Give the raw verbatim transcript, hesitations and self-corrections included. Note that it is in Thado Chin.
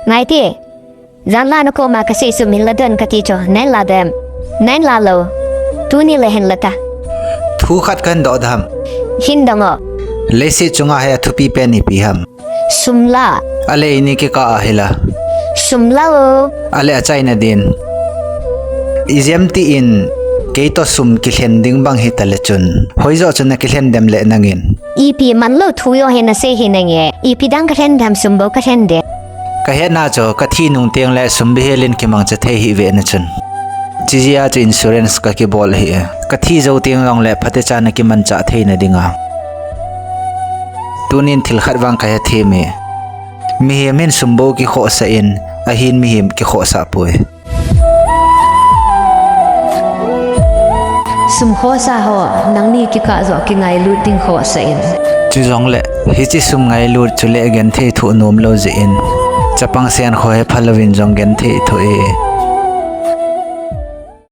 Ngai te. Janla na koma kasei sum hin la don kati chu, nahin la dem? Nahin la lou? Tuni le hin la ta. Thu khat kahin doh dem? Hin dong o. Leiset chunga hi athupi pen ipi ham? Sum la. Ale ini kikah a hi la? Sum la o. Ale achaina din? Ijemtia tin, kei toh sum kilhen ding bang hita le chun, hoijoh chun nakilhen dem le nangin? Ipi man lou thu joh hi nasei hi nange, ipi dang kalhen dem, sum bou kalhen de. Kahetna chu, kathi nung teng le sum bihel in kimangcha thei hih ve na chun. Chijeh a chu insurance kakibol ahi e. Kathi jou teng jong le phatecha nakimanchah theina dinga. Tunin thil khat vang kahe them e. Mihem hin sum bou kikhohsah in, ahin mihem kikhohsah poi. Sum khohsah ho, nangni kikah joh kingailut ding khohsah in. Chujongle, hiche sum ngailut chu le genthei thoh nom lou jeh in, chapang senkho hi phalouvin jong genthei thoh e.